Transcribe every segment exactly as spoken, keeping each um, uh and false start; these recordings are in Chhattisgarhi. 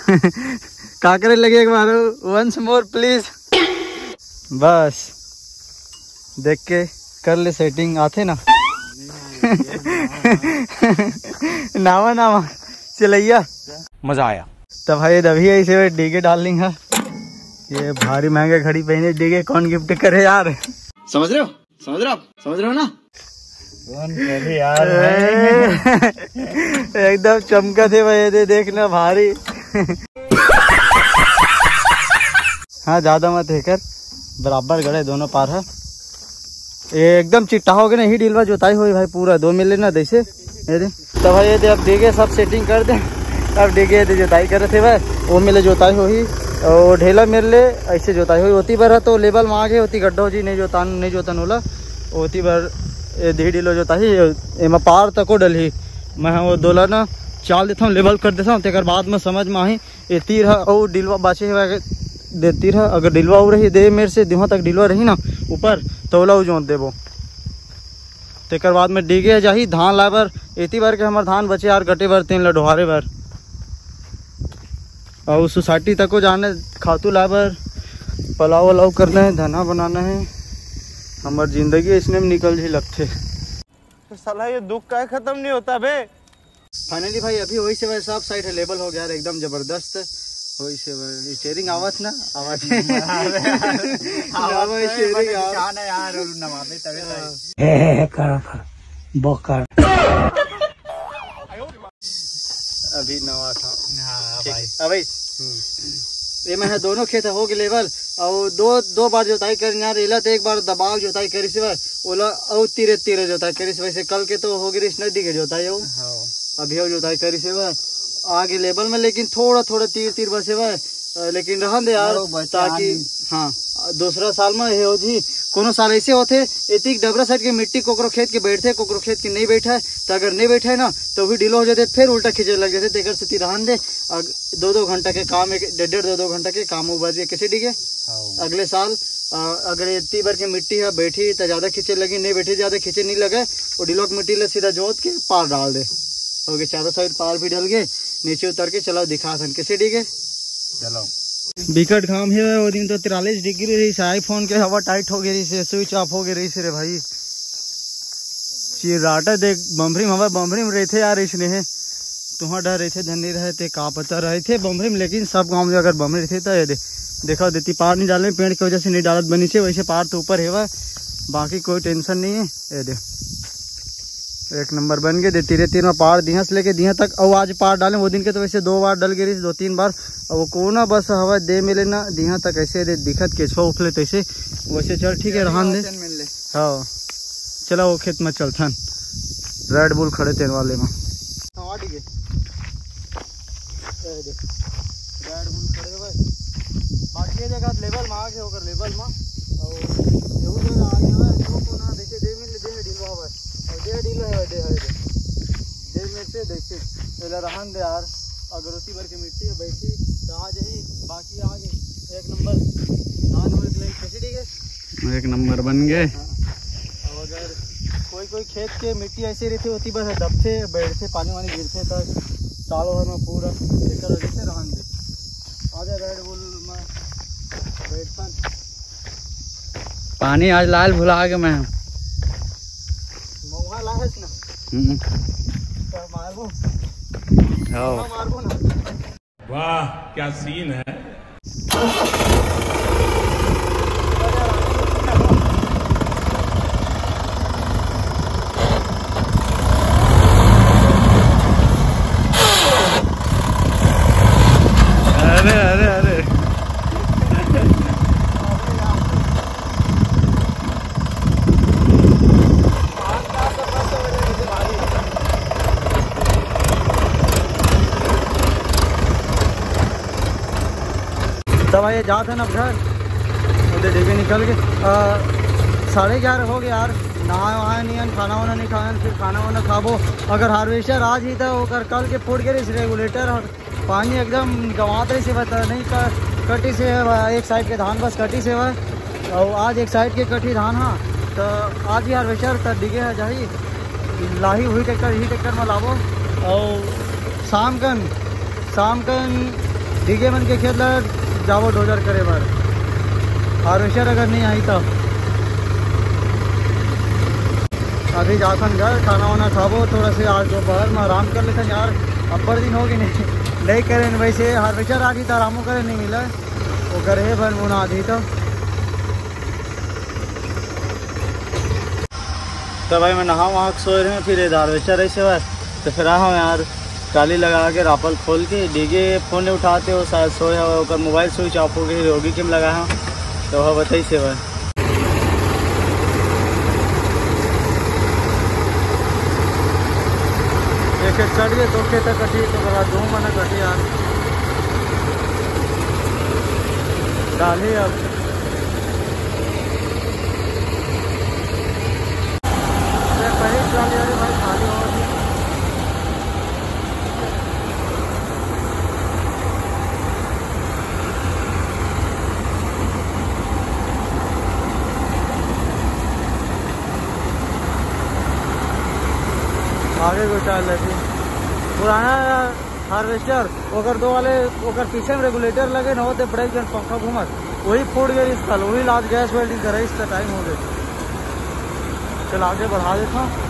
का करे लगे एक बार, once more please। बस देख के कर ले सेटिंग, आथे ना। नावा नावा चलैया। मजा आया। तब भाई अभी ऐसे डीगे डार्लिंग है, ये भारी महंगा घड़ी पहने, डीगे कौन गिफ्ट करे यार? समझ रहे हो, समझ रहे हो आप, समझ रहे हो ना? कौन करे यार? एकदम चमका थे भाई, ये दे देखना भारी। हाँ, ज्यादा मत हे कर, बराबर गड़े दोनों पार है। ये एकदम चिट्टा हो गया ना, ही डिलवा जोताई होई भाई, पूरा दो मिले ना दैसे। ये दे, तो भाई ये दे, अब डीगे सब सेटिंग कर दे। अब डीगे दे जोताई करे थे भाई, वो मिले जोताई होही, और ढेला मिल ले ऐसे जोताई होही। ओती बर तो लेवल में आगे, ओती गड्ढा हो जी, नहीं जोतान, नहीं जोतन होला। ओती बर ये दे डिलो जोताही, एमा पार तको डलही। मैं वो दोला ना चाल देता हूँ, लेवल कर देता हूँ, तेकर बाद में समझ में आही। ये तीर ह अउ डिलवा बाचे हवय, दे तीर ह, अगर डिलवा अउ रही दे मेर से दिहा तक डिलवा रही ना ऊपर, तो ओला अउ जोत देबो। तेकर बाद में डीगे जाही धान लाए बर। एती बर के हमर धान बचे यार, कटे बर, तेन ल डोहारे बर। अउ सोसाइटी तको जाने, खातू लाए बर, पलाव वलाव करना है, धना बनाना है। हमर जिंदगी इसने में निकल जी लगथे। तो साला ये दुख का खत्म नहीं होता बे। फाइनली भाई अभी वही से वही सब साइड है, लेवल हो गया यार, एकदम जबरदस्त। वही से वही शेयरिंग आवत ना, आवत। ना भाई, शेयरिंग आवत। जान है यार, नवाबे तबे तो। हे, हे, हे, कर, कर, बोकर। अभी नवा था। हाँ, ठीक। भाई। अब भाई, हम्म। ये मैं है दोनों खेत हो गए लेवल, और दो, दो बार जोताई कर यार, एला तो एक बार दबाव जोताई करी से बा, ओला और तीरे तीरे जोताई करी से। वैसे कल के तो हो गई रिस नदी के जोताई हो। हाँ। अभी और जोताई करी से बा, आगे लेवल में, लेकिन थोड़ा थोड़ा तीर तीर बसे बा, अ, लेकिन रहन दे यार, हाँ, बचे ताकि आने। हाँ, दूसरा साल में हे हो जी। कोनो साल ऐसे होथे, एतिक डबरा साइड के मिट्टी कोकरो खेत के बैठथे, कोकरो खेत के नहीं बैठे, तो अगर नहीं बैठे ना, तो भी डिलो हो जाते, फिर उल्टा खींचे लग जाते। तेकर सेती रहन दे, अग-, दो दो घंटा के काम, एक डेढ़ डेढ़ दो दो घंटा के काम उबज के कैसे डिगे। हाँ। अगले साल, अ, अगर एती बर के मिट्टी है बैठी, तो ज्यादा खींचे लगी, नहीं बैठी, ज्यादा खींचे नहीं लगे, वो डिलो के मिट्टी ले सीधा जोत के पार डाल दे। हो गए, चारों साइड पार भी डल गए, नीचे उतर के चलो दिखा सन कैसे डिगे। चलो। बिकट घाम हे, वो दिन तो तिरालीस डिग्री रही, iPhone के हवा टाइट हो गई रही, स्विच ऑफ हो गई रही रे भाई। चिराटा देख, बमरी में हवा, बमरी में रहते यार, इसने है। तुहा डर रहते, धनी रहते, का पता रहते बमरी में, लेकिन सब गांव में अगर बमरी रहते तो ये दे, देखा देती पार नहीं डाले, पेड़ की वजह से नहीं डालत बनी से, वैसे पार तो ऊपर हेवा, बाकी कोई टेंशन नहीं है। ये दे, एक नंबर बन गए दे, तीरे तीर में पार दिहा से लेके दिहा तक। और आज पार डाले, वो दिन के तो वैसे दो बार डल गए रही, दो तीन बार। और वो कोना बस हवा दे मिले ना दिहा तक, ऐसे दे दिखत केचवा उखले तैसे। वैसे चल ठीक है, रहन दे। हाँ, चला वो खेत में चलथन, रेड बुल खड़े तेन वाले में। हाँ, ठीक है। ये देख, रेड बुल खड़े हुए। बाकी ये जगह लेवल में आगे होकर लेवल में, और ये जगह आगे हुआ है, जो कोना देखे दे मिल दे ढीला हुआ है, और दे ढीला है, दे है, दे। दे मेर से देखे, एला रहन दे यार, अगर उसी भर के मिट्टी है बैठी तो आ जाही, बाकी आगे एक नंबर धान होए के लगी कैसे, ठीक है। एक नंबर बन गए। हाँ। अब अगर कोई कोई खेत के मिट्टी ऐसे रहती होती, बस दबते बैठते, पानी वानी गिरते तो साल भर में पूरा एकर वजह से रहन दे। आजा रेड बुल में बैठन। पानी आज लाल भुला के मैं। महुआ लायक ना। हम्म। तो मारबो। हाँ। मारबो ना। वाह, क्या सीन है। अरे, अरे, अरे। तब ये जात है ना घर, उधर डिगे निकल के, आ, साढ़े ग्यारह हो गया यार, नहाए वहाए नहीं हन, खाना वाना नहीं खाए हन, फिर खाना वाना खाबो। अगर हार्वेस्टर आज ही था, ओकर कल के फूट गए रेगुलेटर और पानी एकदम गंवात रही से बता नहीं क-, कटी से है, एक साइड के धान बस कटी से है। और आज एक साइड के कटी धान हा, तो आज ही हार्वेस्टर तर डिगे है जाही, लाही हुई ट्रैक्टर, ही ट्रैक्टर में लाबो। और शाम कन, शाम कन डीगे मन के खेत ला जाबो डोजर करे बर, हार्वेस्टर अगर नहीं आई तो। अभी जाथन घर, खाना वाना खाबो, थोड़ा से आज दोपहर में आराम कर लेथन यार, अब्बड़ दिन हो गए नहीं, नहीं करे न। वैसे हार्वेस्टर आही तो आरामो करे नहीं मिला, वो घर हे भर मुना आधी तो। तो भाई मैं नहा वहा के सोए रहे, फिर ये हार्वेस्टर ऐसे हुआ, तो फिर आया हूँ यार, ट्राली लगा के रापल खोल के। डीगे फोन नहीं उठाते, वो शायद सोए हो, ओकर मोबाइल स्विच ऑफ हो गई होगी, किम लगा है तो वह बताई से भाई। एक एक चढ़ गए तो खेत कटी तो बड़ा दो मना कटी यार। डाली अब। ये पहली ट्राली वाली भाई खाली हो गई। आगे को चाल लेती। पुराना हार्वेस्टर, ओकर दो वाले, ओकर पीछे में रेगुलेटर लगे न होते, ब्रेक जन पंखा घूमत, वही फूट गए इस कल, वही लाज गैस वेल्डिंग करे, इसका टाइम हो गया। चल आगे बढ़ा देता हूँ।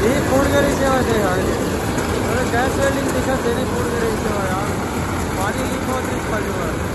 ये फूड करी सेवा थे यार, अरे गैस वेल्डिंग दिखा तेरी फूड करी सेवा यार, पानी लीक होती है।